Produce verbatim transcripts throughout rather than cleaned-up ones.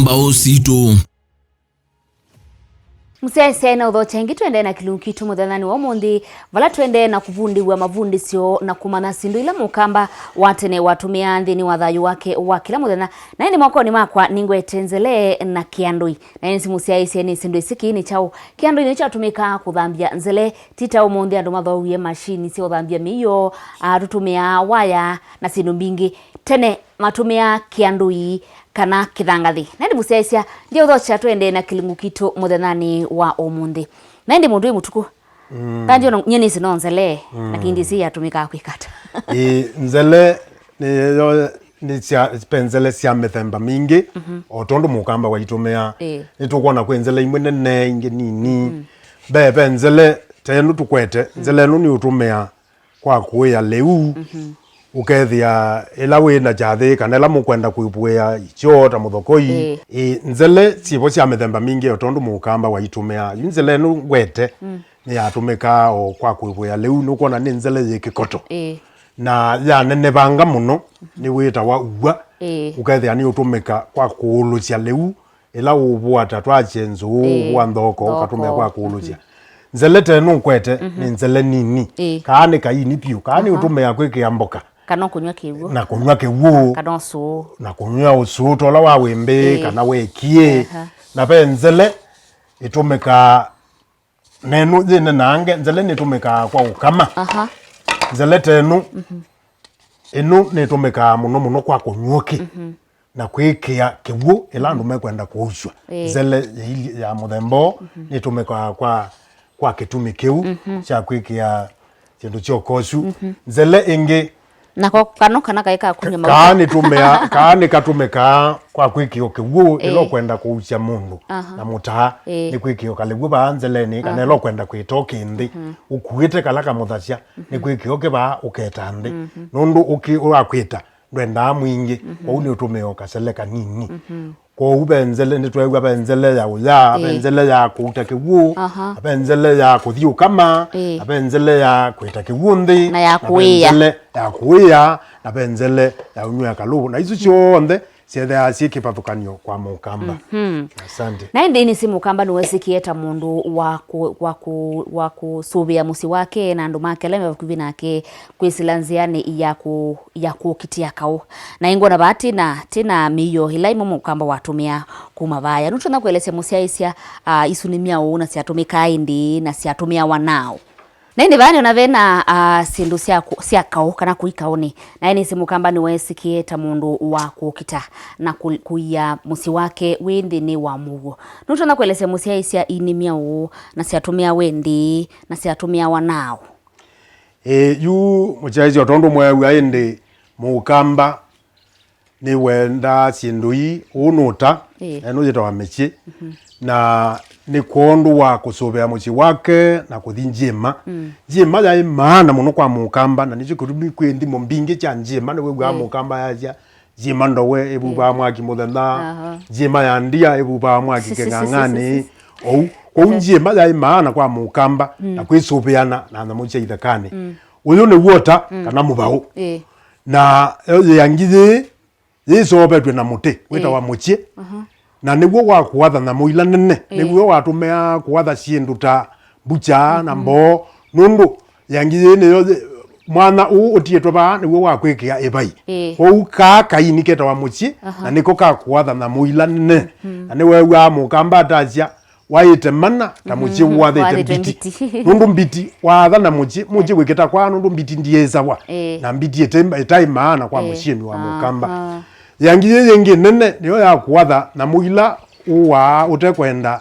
mbaũ sitũ. Mũsyaĩĩsyaĩ na ũthokya ĩngĩ, tũendee na kĩlungu kitũ mũthenyanĩ wa ũmũnthĩ, vala tũendee na kũvundĩw'a mavundĩsyo na kũmanya syĩndũ ila mũkamba wa tene watũmĩaa nthĩnĩ wa thayũ wake wa kĩla mũthenya. Na ĩndĩ mokonĩ makwa nĩngwete nzele na kĩandũi. Na ĩndĩ mũsyaĩĩsya nĩ syĩndũ isi kĩĩ nĩ kyaũ? Kĩandũi nĩkyo kyatũmĩkaa kũthambya nzele, ti ta ũmũnthĩ andũ mathowie mashini sya ũthambya mĩio, a, tũtũmĩaa waya na syĩndũ mbingĩ. Tene matũmĩaa kĩandũi kana kĩthangathĩ. Na ĩndĩ mũsyaĩĩsya, ndyĩũthokya tũendee na kĩlungu kitũ mũthenyanĩ wa ũmũnthĩ. Na ĩndĩ mũndũ wĩ mũtuku, mm, kanjĩ ona nyie nĩsĩ no nzele, mm, lakini ndyĩsĩ yatũmĩkaa kwĩka ata. Ĩĩ, nzele nĩyo nĩ sya, ve nzele sya mĩthemba mingĩ, mhm, o tondũ mũkamba waitũmĩaa. Ĩĩ. Nĩtũkwona kwĩ nzele imwe nene, ingĩ nini. Mm. Ve, ve nzele ta ĩno tũkwete, mm, nzele ĩno nĩũtũmĩaa kwa kũĩa lĩu, mhm, ũkethĩa ĩla wĩ na kyathĩ kana ĩla mũkwenda kwĩvũĩa ikyoo ta mũthokoi. Ĩĩ. Ĩ, nzele syĩvo sya mĩthemba mingĩ o tondũ mũkamba waitũmĩaa. Yu nzele ĩno ngwete, mm, nĩyatũmĩkaa o kwa kwĩvũĩa lĩu, nũkwona nĩ nzele yĩ kĩkoto. Ĩĩ. Na yanenevanga mũno, mhm, nĩwĩtawa uwa. Ĩĩ. Ũkethĩa nĩũtũmĩka kwa kũũlũsya lĩu, ĩla ũvũa ta twakye nzũũ, ĩĩ, ũvũa nthoko, nthoko, ũkatũmĩa kwa kũũlũsya. Mhm. Nzele te nũkwete, mhm, nĩ nzele nini. Ĩĩ. Kaa nĩ kaini piũ, kaa nĩ, aha, ũtũmĩa kwĩkĩa mboka. Kana kũnywa kĩw'ũ. Na kũnywa kĩw'ũ. Kana ũsũũ. Na kũnywa ũsũũ ta ũla wa wĩmbĩ, ĩĩ, kana wa ĩkiĩ. Aha. Na ve nzele ĩtũmĩkaa na ĩno yĩnenange, nzele nĩtũmĩkaa kwa ũkama. Aha. Nzele ta ĩno, mhm, ĩno nĩtũmĩkaa mũno mũno kwa kũnywa ũkĩ, mhm, na kwĩkĩa kĩw'ũ ĩla andũ mekwenda kũusw'a. Ĩĩ. Nzele ya ili-, ya mũthemba ũũ, mhm, nĩtũmĩkaa kwa, kwa kĩtumi kĩu, mhm, kya kwĩkĩa syĩndũ sya ũkosu. Mhm. Nzele ĩngĩ, nako kano kana kaĩ kakumya mauta. Kaa nĩtũmĩa-, kaa nĩkatũmĩkaa kwa kwĩkĩo kĩw'ũ, ĩla, ĩĩ, ũkwenda kũusya mũndũ, aha, na mũtaa, ĩĩ, nĩ kwĩkĩo kalĩw'ũ vaa nzelenĩ, kana, aha, ĩla ũkwenda kwĩta ũkĩ nthĩ, mhm, ũkuĩte kala kamũthasya, mhm, nĩ kwĩkĩo kĩ vaa ũketa nthĩ. Mhm. Nũndũ ũkĩ wakwĩta ndwendaa mwingĩ, mhm, kwoou nĩũtũmĩaa kasele kanini. Mhm. Kwoou ve nzele, nĩtweew'a ve nzele ya ũya, ve, ĩĩ, nzele ya kũuta kĩw'ũ, aha, ve nzele ya kũthi ũkama, ĩĩ, na ve nzele ya kwĩta kĩw'ũ nthĩ, na ya, na ve kũĩa, nzele ya kũĩa, na ve nzele ya ũnyw'a kalũvũ. Na isu syonthe syĩthĩawa syĩ kĩvathũkany'o kwa mũkamba. Mhm. Asante. Na ĩndĩ nĩsĩ mũkamba nĩwesĩkĩe ta mũndũ wa kũ-, wa kũ-, wa kũsũvĩa mũsyĩ wake na andũ make ala me vakuvĩ nake kwĩsĩla nzĩanĩ ya kũ-, ya kũkitĩa kaũ. Na ĩngwona vaa tĩna, tĩna mĩio ĩla ĩmwe mũkamba watũmĩa kuma vaaya. Nũtonya kũelesya mũsyaĩĩsya, ah, isu nĩ myaũ na syatũmĩkaa ĩndĩĩ na syatũmĩawa naaũ? Na ĩndĩ vaa nĩona vena, ah, syĩndũ sya kũ-, sya kaũ kana kũi kaũnĩ. Na ĩnĩsĩ mũkamba nĩweesĩkĩe ta mũndũ wa kũkita na kũ-, kũia mũsyĩ wake wĩ nthĩnĩ wa mũuo. Nũtonya kũelesya mũsyaĩĩsya ii nĩ myaũ na syatũmĩawa ĩndĩĩ na syatũmĩawa naaũ? Ĩĩ, yu mũsyaĩĩsya o tondũ mweew'a ĩndĩ mũkamba nĩwendaa syĩndũ ii, ũũ nũta, ĩĩ, na ĩno yĩtawa mĩsyĩ. Mhm. Na nĩ kwondũ wa kũsũvĩa mũsyĩ wake na kũthi ngyĩma. Mm. Ngyĩma yaĩ maana mũno kwa mũkamba, na nĩkyo kĩtumi kwĩ nthimo mbingĩ kya ngyĩma. Nĩwĩw'aa, ĩĩ, mũkamba yasya, ngyĩma ndowe ĩvuvaa, ĩĩ, mwaki mũthenya, aha, ngyĩma ya ndia ĩvuvaa mwaki kĩng'ang'anĩ. Ou, kwoou, ehe, ngyĩma yaĩ maana kwa mũkamba, mm, na kwĩsũvĩana na nyamũ sya ithekanĩ. Mm. Ũyũ nĩ wota, mm, kana mũvaũ. Ĩĩ. Na yo yĩangi yĩĩ yĩsoovetw'e na mũtĩ wĩtawa, ĩĩ, mũkyĩ. Aha. Na nĩw'o wa kũatha nyamũ ila nene. Ĩĩ. Nĩw'o watũmĩaa kũatha syĩndũ ta mbukya na, mhm, mboo, nũndũ yangi yĩĩ nĩyo yĩ-, mwanya ũũ ũtiĩtwe vaa nĩw'o wa kwĩkĩa ĩvai. Ĩĩ. Kwoou kaa kaini ketawa mũkyĩ, aha, na nĩko ka kũatha nyamũ ila nene. Mhm. Na nĩweew'aa mũkamba atasya, waĩte mana ta, mhm, mũkyĩ wathĩte, wathĩte mbiti. Mbiti. Nũndũ mbiti, waatha na mũkyĩ, mũkyĩ wĩkĩta kwaa, nũndũ mbiti ndiĩsawa. Ĩĩ. Na mbiti ĩte-, ĩtaĩ maana kwa, ĩĩ, mũsyĩnĩ wa mũkamba. Aha. Yangi yĩĩ yĩngĩ nene nĩyo ya kũatha nyamũ ila ũaa ũtekwenda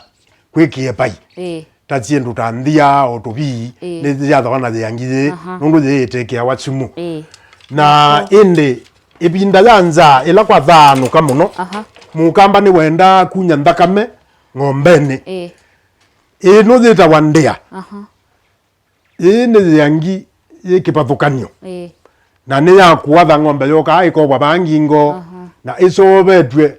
kwĩkĩe pai. Ĩĩ. Ta syĩndũ ta nthia, o tũvii, ĩĩ, nĩyathawa na yangi yĩĩ, aha, nũndũ yĩĩ ĩtekĩawa sumu. Ĩĩ. Na, aha, ĩndĩ ĩvinda ya nzaa ĩla kwathaanũka mũno, aha, mũkamba nĩwendaa kunya nthakame ng'ombenĩ. Ĩĩ. Ĩno yĩtawa ndĩa. Aha. Ĩĩ nĩ yĩangi yĩ kĩvathũkany'o. Ĩĩ. Na nĩ ya kũatha ng'ombe yokaa ĩkovwa vaa ngingo, aha, na ĩsoovetw'e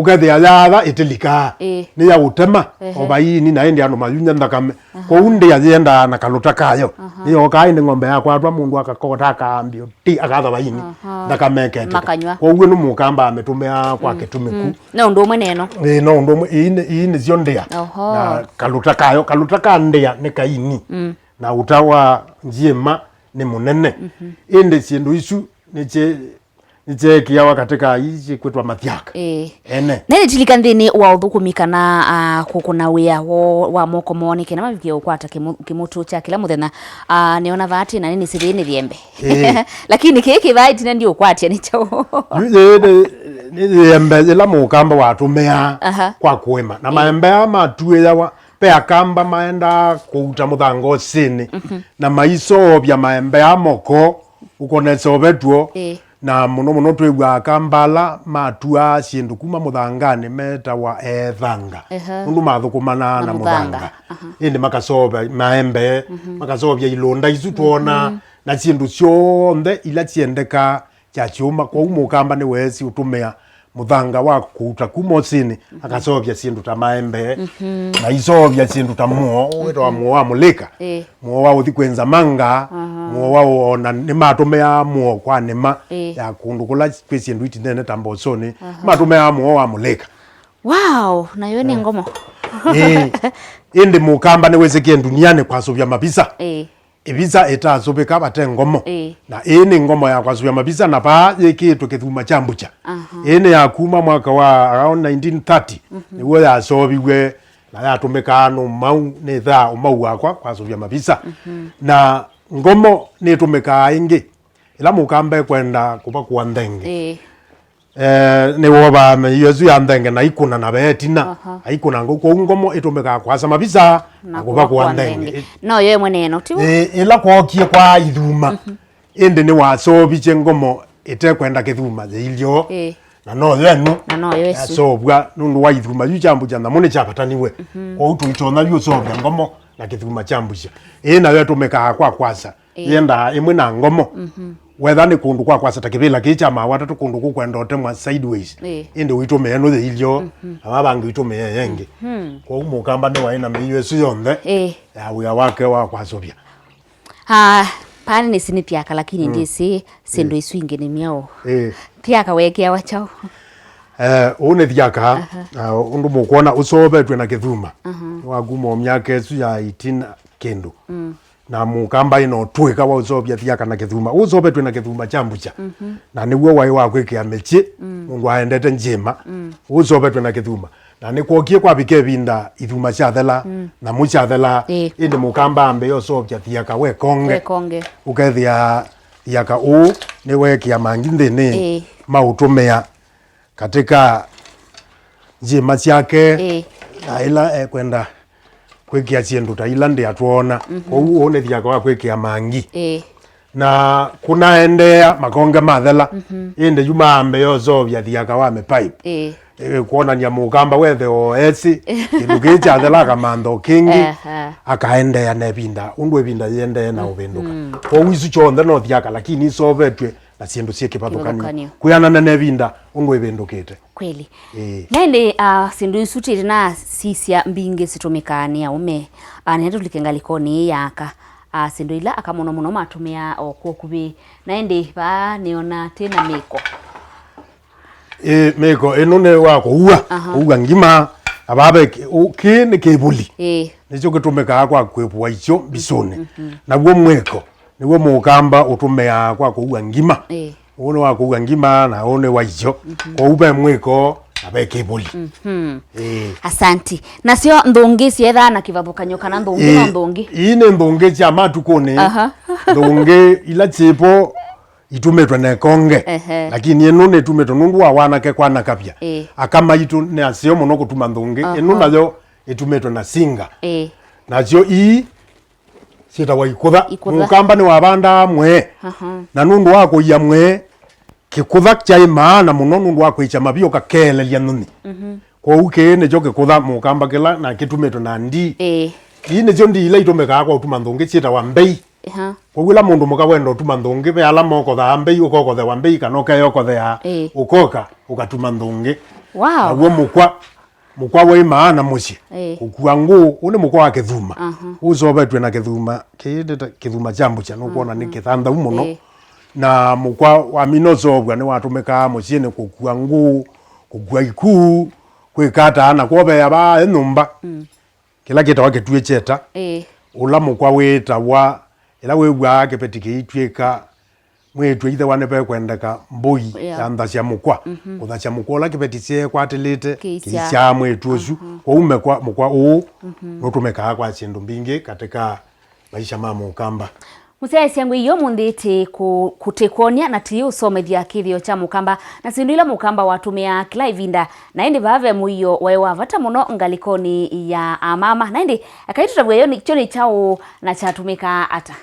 Ũkethĩa yaatha ĩtĩlikaa. Ĩĩ. Nĩ ya ũtema, ehe, o vaini, na ĩndĩ andũ mayunya nthakame. Aha. Kwoou ndĩa yĩendaa na kalũta kayo. Aha. Nĩyokaa ĩndĩ ng'ombe yakwatwa, mũndũ akakota akaambio ti akatha vaini. Aha. Nthakame ĩketĩka. Makanywa. Kwoou nĩ mũkamba amĩtũmĩaa kwa, mm, kĩtumi kũ. Mm. No ũndũ ũmwe neno. Ĩĩ, no ũndũ ũmwe. Ii nĩ, ii nĩsyo ndĩa. Oho. Na kalũta kayo, kalũta ka ndĩa nĩ kaini. Mm. Na ũta wa ngyĩma nĩ mũnene. Mhm. Ĩndĩ syĩndũ isu nĩkye nĩkyeekĩawa katĩ ka ii syĩkwĩtwa mathyaka. Ĩĩ. Ene. Na nĩtilika nthĩnĩ wa ũthũkũmi kana, ah, kũkũna wĩa wo, wa moko moo nĩ kenda mavikie ũkwata kĩmũ-, kĩmũtũ kya kĩla mũthenya, ah, nĩona vaa tĩ na nĩnĩsĩ yĩĩ nĩ yĩembe. Ĩĩ. Lakini kĩĩ kĩ vaa ĩtina ndiũkwatya nĩ kyaũ? Yu yĩĩ nĩ, nĩ yĩembe yĩla mũkamba watũmĩaa, aha, kwa kũĩma. Na, ĩĩ, maembe aa matuĩawa, ve akamba maendaa kũuta mũthanga ũsĩnĩ, mhm, na maisoovya maembe aa moko, ũkonesa ũvetw'o, ĩĩ, na mũno mũno twĩw'aa akamba ala matuaa syĩndũ kuma mũthanganĩ metawa ethanga. Ehe. Nũndũ mathũkũmanaa na, na mũthanga, mũthanga. Aha. Ĩndĩ makasoovya maembe, mhm, makasoovya ilũnda isu twonaa, mhm, na syĩndũ syonthe ila syendekaa kya kyũma. Kwoou mũkamba nĩweesĩ ũtũmĩa mũthanga wa kũuta kuma ũsĩnĩ, mhm, akaseũvya syĩndũ ta maembe, mhm, na aiseũvya syĩndũ ta mũo, wĩtawa, mhm, mũo wa mũlĩka, ĩĩ, mũo wa ũthi kwĩnza manga, aha, mũo wa ũona, nĩmatũmĩaa mũo kwa nĩma, ĩĩ, ya kũndũ kũla kwĩ syĩndũ itinene ta mbosonĩ, aha, matũmĩaa mũo wa mũlĩka. Wow, nayo nĩ, eh, ngomo. Ĩĩ. Ĩndĩ mũkamba nĩwĩsĩkie ndunianĩ kwasũvya mavisa. Ĩĩ. Ĩvisa ĩtasũvĩka vate ngomo. Ĩĩ. Na ĩĩ nĩ ngomo ya kwasũvya mavisa, na vaa yĩkĩĩtwe kĩthuma kya mbucha. Aha. Ĩĩ nĩ ya kuma mwaka wa around nineteen thirty, mhm, nĩw'o yaseũviw'e, na yatũmĩkaa nĩ ũmau, nĩthaa ũmau wakwa kwasũvya mavisa. Mhm. Na ngomo nĩtũmĩkaa ĩngĩ ĩla mũkamba ekwenda kũvakũa nthenge. Ĩĩ. Eh, nĩwovaa mĩio ĩsu ya nthenge na aikũna na ve ĩtina, aha, aikũna ngũ. Kwoou ngomo ĩtũmĩkaa kwasa mavisa na kũvakũa nthenge. Ĩ-, no yo ĩmwe neno, ti w'o? Ĩ-, ĩla kwookie kwa ithuma, mhm, ĩndĩ nĩwaseũvikye ngomo ĩtekwenda kĩthuma yĩilye. Ĩĩ. Na no yo ĩno. Na no yo ĩsu. Yaseũvw'a nũndũ wa ithuma yu kya mbucha nyamũ nĩkyavataniw'e. Mhm. Kwoou tũitonya yu ũseũvya ngomo na kĩthuma kya mbucha. Ĩĩ nayo ĩtũmĩkaa kwa kwasa. Ĩĩ. Yendaa ĩmwe na ngomo. Mhm. Wetha nĩ kũndũ kwa kwasa ta kĩvĩla kĩĩ kya mawatatũ, kũndũ kũkwenda ũtemwa sideways. Ĩĩ. Ĩndĩ ũitũmĩa ĩno yĩilyo, mhm, na vaa vangĩ ũitũmĩa ĩyo ĩngĩ. Mhm. Kwoou mũkamba nĩwaĩ na mĩio ĩsu yonthe, ĩĩ, ya wĩa wake wa kwasũvya. Ah, paani nĩsĩ nĩ thyaka, lakini, mm, ndyĩsĩ syĩndũ, mm, isu ingĩ nĩ myaũ. Ĩĩ. Thyaka weekĩawa kyaũ? Eh, ũũ nĩ thyaka, aha, ah, ũndũ mũkwona ũseũvetw'e na kĩthuma. Aha. Nĩ wa kuma o myaka ĩsu ya ĩtina kĩndũ. Mm. Na mũkamba ĩno ũtũĩka wa ũseũvya thyaka na kĩthuma. Ũseũvetw'e na kĩthuma kya mbucha. Mhm. Na nĩw'o waĩ wa kwĩkĩa mĩkyĩ, mm, nũndũ aendete ngyĩma. Mm. Ũseũvetw'e na kĩthuma. Na nĩkwokie kwavika ĩvinda ithuma syathela, mm, nyamũ syathela, ĩĩ, ĩndĩ mũkamba ambĩĩa ũseũvya thyaka wekonge. Wekonge. Ũkethĩa thyaka ũũ nĩweekĩa mangi nthĩnĩ, ĩĩ, maũtũmĩa katĩ ka ngyĩma syake, ĩĩ, na ĩla ekwenda kwĩkĩa syĩndũ ta ila ndĩa twoona. Mhm. Kwoou ũũ nĩ thyaka wa kwĩkĩa mangi. Ĩĩ. Na kũnaendeea makonge mathela, mhm, ĩndĩ yu maambĩĩa ũseũvya thyaka wa mĩpipe. Ĩĩ. Ĩ, kwonany'a mũkamba wethe o esĩ, kĩndũ kĩĩ kyathela akamantha o kĩngĩ, aha, akaendeea na ĩvinda, ũndũ ĩvinda yĩendee na ũvĩndũka. Mhm. Kwoou isu kyonthe no thyaka, lakini iseũvetw'e na syĩndũ syĩ kĩvathũkany'o. Kĩvathũkany'o. Kwĩanana na ĩvinda ũndũ ĩvĩndũkĩte. Kweli. Ĩĩ. Na ĩndĩ, ah, syĩndũ isu tĩtĩ na sisya mbingĩ sitũmĩkaa nĩ aũme. Ah, nĩenda tũlike ngalĩkonĩ ĩĩ ya aka. Ah, syĩndũ ila aka mũno mũno matũmĩaa o kw'o kuvĩ. Na ĩndĩ vaa nĩona twĩ na mĩko. Ĩĩ, mĩko ĩno nĩ wa kũua. Aha. Kũua ngima. Na vaa ve kĩ-, ũ-, kĩĩ nĩ kĩvũli. Ĩĩ. Nĩkyo kĩtũmĩkaa kwa kwĩvũa isyo mbisũnĩ. Mhm. Naw'o mwĩko nĩw'o mũkamba ũtũmĩaa kwa kũua ngima. Ĩĩ. Ũũ nĩ wa kũua ngima na ũũ nĩ wa isyo. Mhm. Kwoou ve mwĩko na ve kĩvũli. Mhm. Ĩĩ. Asanti. Nasyo nthũngĩ syeethaa na kĩvathũkany'o kana nthũngĩ, ĩĩ, no nthũngĩ? Ii nĩ nthũngĩ sya matukũnĩ. Aha. Nthũngĩ ila syĩvo itumĩtwe na ĩkonge. Ehe. Lakini ĩno nĩtumĩtwe nũndũ wa wanake kwanakavya. Ĩĩ. Aka maitũ nĩ aseo mũno kũtuma nthũngĩ. Aha. Ĩno nayo ĩtumĩtwe na singa. Ĩĩ. Nasyo ii syĩtawa ikũtha. Ikũtha. Mũkamba nĩwavandaa mwee. Aha. Na nũndũ wa kũia mwee, kĩkũtha kyaĩ maana mũno nũndũ wa kwĩkya mavi ũkakeelelya nyũnyi. Mhm. Kwoou kĩĩ nĩkyo kĩkũtha mũkamba kĩla na kĩtumĩtwe na ndii. Ĩĩ. Ii nĩsyo ndii ila itũmĩkaa kwa ũtuma nthũngĩ syĩtawa mbei. Aha. Kwoou ĩla mũndũ mũka wenda ũtuma nthũngĩ, ve ala mokothaa mbei, ũkokothewa mbei, kana ũkeyokothea, ĩĩ, ũkoka, ũkatuma nthũngĩ. Wow. Naw'o mũkwa, mũkwa waimaa na mũsyĩ. Ĩĩ. Kũkua ngũũ, ũũ nĩ mũkwa wa kĩthuma. Aha. Ũsovetw'e na kĩthuma, kĩĩ nĩ ta kĩthuma kya mbũkya, nũkwona nĩ kĩthanthau mũno. Ĩĩ. Na mũkwa wamina ũseũvw'a nĩwatũmĩkaa mũsyĩnĩ kũkua ngũũ, kũkua ikuu, kwĩka ata, na kwoveea vaa e nyũmba. Mm. Kĩla kĩtawa kĩtuĩ kyeta, ĩĩ, ũla mũkwa wĩtawa, ĩla wĩw'aa kĩveti kĩitw'ĩka, mwĩĩtu aithĩwa nĩvekwendeka mbũi, yeah, yanthasya mũkwa. Mhm. Kũthasya mũkwa ũla kĩveti kyeekwatĩlĩte, kĩisyaa, kĩisyaa mwĩĩtu ũsu. Aha. Kwoou mekwa, mũkwa ũũ, mhm, nũtũmĩkaa kwa syĩndũ mbingĩ katika maisha ma Mũkamba. Mũsyaĩĩsya ngũi ĩyo ũmũnthĩ tĩ kũ-, kũtĩkwony'a na tĩ ũsomethya kĩthĩo kya Mũkamba na syĩndũ ila Mũkamba watũmĩaa kĩla ĩvinda. Na ĩndĩ vaa ve mũio waĩ wa vata mũno ngalĩkonĩ ya amama. Na ĩndĩ ekai tũtavw'e yo nĩ, kyo nĩ kyaũ na kyatũmĩkaa ata?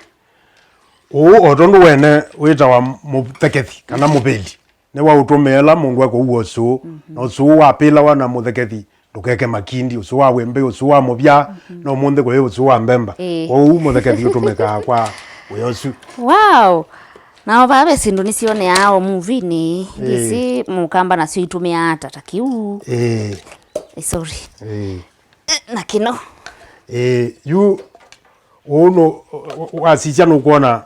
Ũũ o tondũ wene wĩtawa mũthekethi kana mũvĩli. Nĩwaũtũmĩaa ĩla mũndũ ekũua ũsũũ, mhm, na ũsũũ wapĩlawa na mũthekethi ndũkeke makindi, ũsũũ wa wĩmbĩ, ũsũũ wa mũvya, mhm, na ũmũnthĩ kũyĩ ũsũũ wa mbemba. Ĩĩ. Kwoou mũthekethi ũtũmĩkaa kwa wĩa ũsu. Wow! Nao vaa ve syĩndũ nĩsyoneaa o muvinĩ, ĩĩ, ngĩsĩ Mũkamba nasyo itũmĩaa ata ta kĩu. Ĩĩ. Eh, sorry. Ĩĩ. Eh, na kĩno. Ĩĩ, yu, ũũ nũ-, wasisya nũkwona,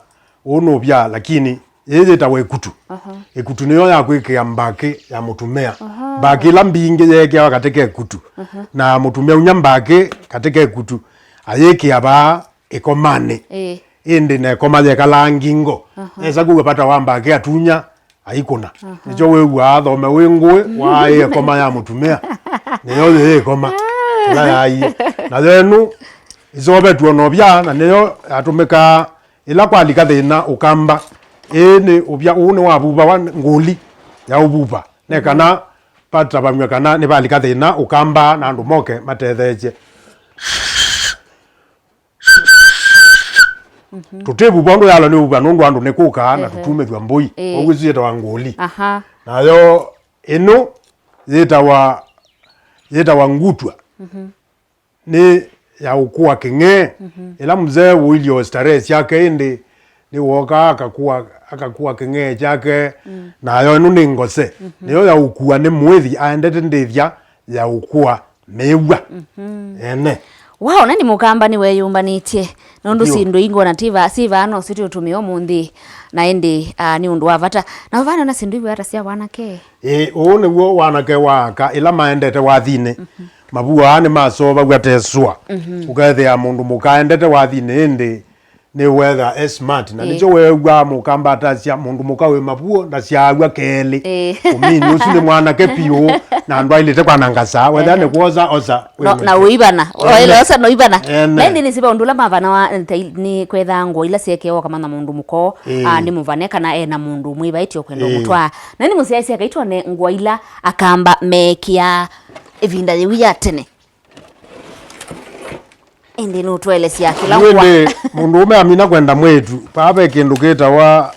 ũũ nũvya, lakini yĩĩ yĩtawa ĩkutu. Aha. Ĩkutu nĩyo ya kwĩkĩa mbakĩ ya mũtumĩa. Aha. Mbakĩ ila mbingĩ yeekĩawa katĩ ka ĩkutu. Aha. Na mũtumĩa unya mbakĩ katĩ ka ĩkutu, ayĩkĩa vaa ĩkomanĩ. Ĩĩ. Ĩndĩ na ĩkoma yekalaa ngingo. Aha. Esa kũw'a vata wa mbakĩ atunya, aikũna. Aha. Nĩkyo wĩw'aa athome wĩ ngũĩ, waaĩe koma ya mũtumĩa. Nĩyo yĩĩ ĩkoma ĩla yaie. Nayo ĩno ĩseũvetw'e o na ũvya, na nĩyo yatũmĩkaa ĩla kwalika thĩna Ũkamba. Ĩĩ nĩ ũvya ũũ nĩwavuvawa ngũli ya ũvuva. Ne kana vatavanw'a kana nĩvalika thĩna Ũkamba na andũ moke matetheesye. Mhm. Tũtĩvuva ũndũ yalwa nĩ ũvuva nũndũ andũ nĩkũkaa na, ehe, tũtumĩthw'a mbũi. Ĩĩ. Kwoou ĩsu yĩtawa ngũli. Aha. Nayo ĩno yĩtawa, yĩtawa ngutwa. Mhm. Nĩ ya ũkũa kĩng'ee. Mhm. Ĩla mzee ũilye o starehe syake ĩndĩ nĩwookaa akakua, akakua kĩng'ee kyake. Mm. Nayo ĩno nĩ ngose. Mhm. Nĩyo ya ũkua nĩ mũĩthi aendete ndĩthya ya ũkũa mĩw'a. Mhm. Ene. Wow, na nĩ Mũkamba nĩweyũmbanĩtye. Nũndũ, ndio, syĩndũ ingona ti va, si vaa no syo tũtũmĩa ũmũnthĩ, na ĩndĩ, ah, nĩ ũndũ wa vata. Na vana na syĩndũ iw'aa ta sya wanake. Ĩĩ, ũũ nĩw'o wanake wa aka ĩla maendete wathinĩ. Mhm. Mavuo aa nĩmaseũvaw'a te sua. Mhm. Ũkethĩa mũndũ mũka aendete wathinĩ ĩndĩ nĩwetha e smart, na, ĩĩ, nĩkyo weew'aa Mũkamba atasya, "Mũndũ mũka wĩ mavuo ndasyaaw'a kelĩ." Ĩĩ. Ũmini ũsu nĩ mwanake piũ, na andũ ailĩte kwananga saa, wethĩa, ehe, nĩ kwosa, osa, no, wĩnũsye. Na ũivana. Ene. Oela osa no ivana. Ene. Na ĩndĩ nĩsĩ ve ũndũ ũla mavanawa, nĩ kwethaa ngũa ila syekewa ũkamanya mũndũ mũka, ĩĩ, ah, nĩ mũvane kana ena mũndũ mwĩvaĩtye ũkwenda, ĩĩ, ũmũtwaa. Na nĩ mũsyaĩĩsya kaitwone ngũa ila Akamba meekĩaa ĩvinda yĩu ya tene. Ĩndĩ nũtũelesya kĩla ngũa. Ĩndĩ mũndũũme amina kwenda mwĩĩtu, paa ve kĩndũ kĩtawa,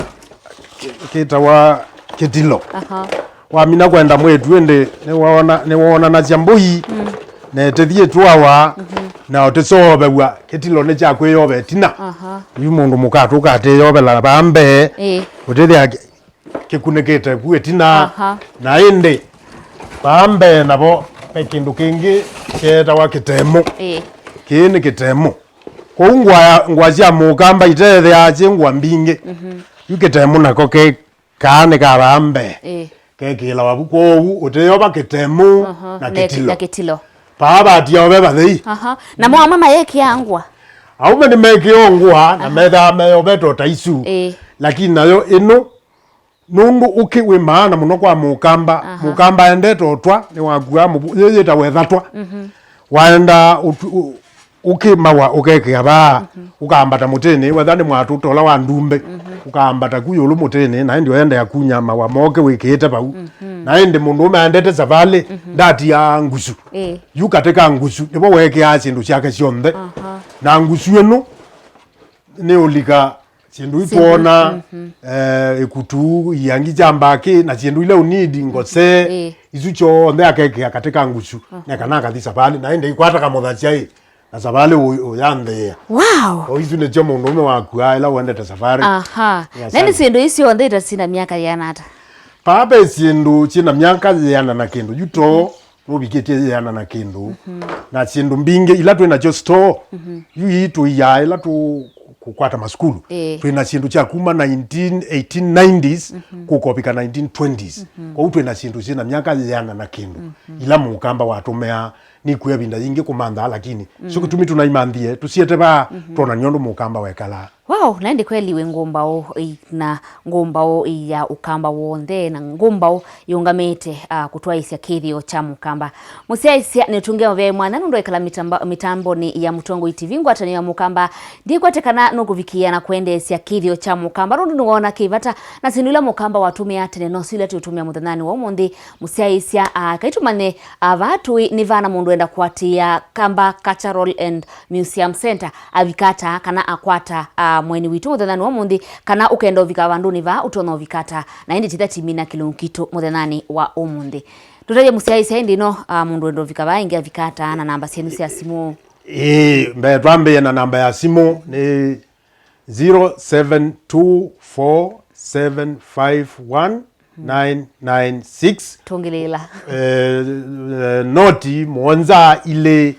kĩtawa kĩtilo. Aha. Wamina kwenda mwĩĩtu, ĩndĩ nĩwoona-, nĩwoonanasya mbũi, mm, na ĩtĩthi ĩtwawa, mhm, na ũtĩsoovew'a, kĩtilo nĩ kya kwĩyova ĩtina. Aha. Yu mũndũ mũka atũka atĩyovela vaa mbee, ĩĩ, ũtĩthĩa kĩkunĩkĩte ku ĩtina. Aha. Na ĩndĩ, vaa mbee navo ve kĩndũ kĩngĩ kyeetawa kĩtemũ. Ĩĩ. Kĩĩ nĩ kĩtemũ. Kwoou ngũa ya, ngũa sya Mũkamba itetheaa syĩ ngũa mbingĩ. Mhm. Yu kĩtemũ nako ke kaa nĩ ka vaa mbee. Ĩĩ. Kekĩĩlawa vu, kwoou ũtĩyova kĩtemũ, aha, na ne-, kĩtilo. Na kĩtilo. Vaa vatiawa ve vathei. Aha. Namo aũme mayekĩaa ngũa? Aũme nĩmekĩaa ngũa, na, aha, methaa meyovete o ta isu. Ĩĩ. Lakini nayo ĩno Nũndũ ũkĩ wĩ maana mũno kwa Mũkamba. Aha. Mũkamba endete ũtwa, nĩwakuaa mũvu-, yĩ yĩtawa ĩthatwa. Mhm. Waenda ũtu-, ũ-, ũkĩmawa ũkekĩa vaa, mhm, ũkaambata mũtĩnĩ, wetha nĩ mwatũ ta ũla wa ndumbĩ, mhm, ũkaambata ku ĩũlũ mũtĩnĩ, na ĩndĩ ũendea kunya mawa moke wĩkĩĩte vau. Mhm. Na ĩndĩ mũndũũme aendete savalĩ, mhm, ndatiaa ngusu. Ĩĩ. Yu katĩ ka ngusu, nĩvo weekĩaa syĩndũ syake syonthe. Aha. Na ngusu ĩno nĩũlika syĩndũ itwona, mhm, eh, ĩkutu, iangi kya mbakĩ, na syĩndũ ila ũnidi, ngose, ĩĩ, isu kyonthe akekĩa katĩ ka ngusu, aha, na kana akathi savalĩ, na ĩndĩ ikwata kamũthasya ĩ, na savalĩ ũ-, ũyanthĩĩa. Wow! O isu nĩkyo mũndũũme wakuaa ĩla ũendete savalĩ. Aha. Nĩ asante. Na nĩ syĩndũ isu syonthe itasina myaka yĩana ata? Paa ve syĩndũ syĩ na myaka yĩana na kĩndũ, yu too nũvikĩtye yĩana na kĩndũ, mhm, na syĩndũ mbingĩ ila twĩ nasyo store, mhm, yu ii tũiaa ila tũ-, kũkwata masukulu. Ĩĩ. Twĩ na syĩndũ sya kuma nineteen, eighteen nineties, mhm, kũkovika nineteen twenties. Mhm. Kwoou twĩ na syĩndũ syĩ na myaka yĩana na kĩndũ, mhm, ila mũkamba watũmĩaa. Nĩkwĩa ĩvinda yingĩ kũmanthaa, lakini, mm, syo kĩtumi tũnaimanthie, tũsiete vaa, mhm, twona nĩ ũndũ mũkamba wekalaa. Wow, na ĩndĩ kweli wĩ ngũmbaũ ĩ-, na ngũmbaũ ya ũkamba w'onthe, na ngũmbaũ yĩũngamĩte, ah, kũtwaĩĩsya kĩthĩo kya mũkamba. Mũsyaĩĩsya nĩũtũngĩa mũvea mwanya nũndũ waĩkala mĩtamba-, mĩtambonĩ ya Mũtongoi T V ngwatanĩo ya mũkamba. Ndikwete kana nũkũvikĩĩa na kwendeesya kĩthĩo kya mũkamba nũndũ nĩwoona kĩ vata, na syĩndũ ila mũkamba watũmĩaa tene no syo ila tũũtũmĩa mũthenyanĩ wa ũmũnthĩ. Mũsyaĩĩsya, ah, kaitũmanye, ah, vaa tũĩ nĩ vaa na mũndũ enda kũatĩĩa Kamba Cultural and Museum Center, avika ata kana akwata, ah, mweni witũ mũthenyanĩ wa ũmũnthĩ, kana ũkenda ũvika vandũnĩ vaa ũtonya ũvika ata, na ĩndĩ titha timina kĩlungu kitũ mũthenyanĩ wa ũmũnthĩ. Tũtavye mũsyaĩĩsya ĩndĩ ĩno, ah, mũndũ enda ũvika vaa ĩngĩ avika ata na namba syenyu sya simũ? Ĩĩ, mbee twambĩĩe na namba ya simũ nĩ zero seven two four seven five one nine nine six. Tũngĩlĩĩla. Eh, eh, noti mũonza ilĩ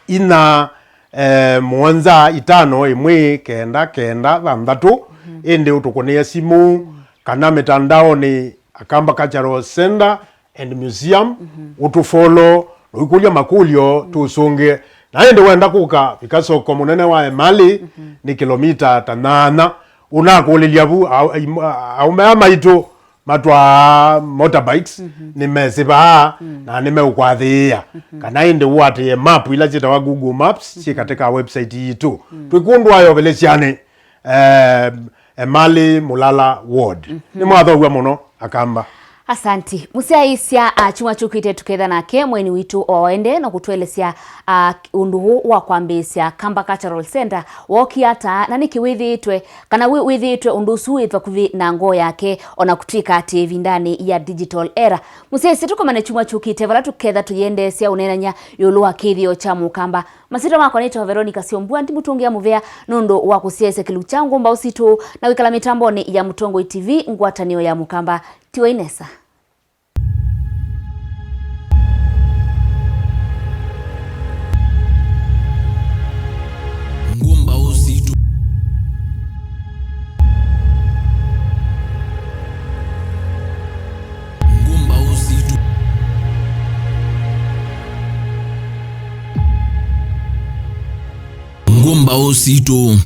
inya, eh, mũonza itano ĩmwe kenda kenda thanthatũ. Mhm. Ĩndĩ ũtũkũnĩe simũ, mhm, kana mĩtandaonĩ Akamba Cultural Center and Museum, mhm, ũtũfollow, na ũikũlya makũlyo, mhm, tũsũngĩe. Na ĩndĩ wenda kũka, vika soko mũnene wa Emali, mhm, nĩ kĩlomita ta nyanya. Ũnakũlĩlya vu, au-, aim-, a-, aũme aa maitũ matwaa motorbikes, mhm, nĩmesĩ vaa, mm, na nĩmeũkwathĩĩa. Mhm. Kana ĩndĩ ũatĩĩe map ila syĩtawa Google Maps, syĩ, mhm, katĩ ka website yitũ. Mm. Twĩ kũndũ wa Yovelesyanĩ, em, Emali Mulala Ward. Mhm. Nĩmwathoaw'a mũno, Akamba. Asanti. Mũsyaĩĩsya, ah, kyumwa kyũkĩte tũketha nake mweni witũ o ende na kũtũelesya, ah, ũndũ ũũ wa kwambĩĩsya Kamba Cultural Center wookie ata, na nĩkĩ wĩthĩĩtwe, kana wĩ-, wĩthĩĩtwe ũndũ ũsu wĩ vakuvĩ na ngoo yake, o na kũtw'ĩka atĩ ĩvindanĩ ya digital era. Mũsyaĩĩsya, tũkomane kyumwa kyũkĩte vala tũketha tũyĩendeesya ũneenany'a ĩũlũ wa kĩthĩo kya mũkamba. Masyĩtwa makwa nĩtawa Veronica Syombua, ndimũtũngĩa mũvea nũndũ wa kũsyaĩĩsya kĩlungu kya Ngũmbaũ Sitũ na kwĩkala mĩtambonĩ ya Mũtongoi T V, ngwatanĩo ya mũkamba. Tiwai nesa. Ngũmbaũ Sitũ. Ngũmbaũ Sitũ. Ngũmbaũ Sitũ.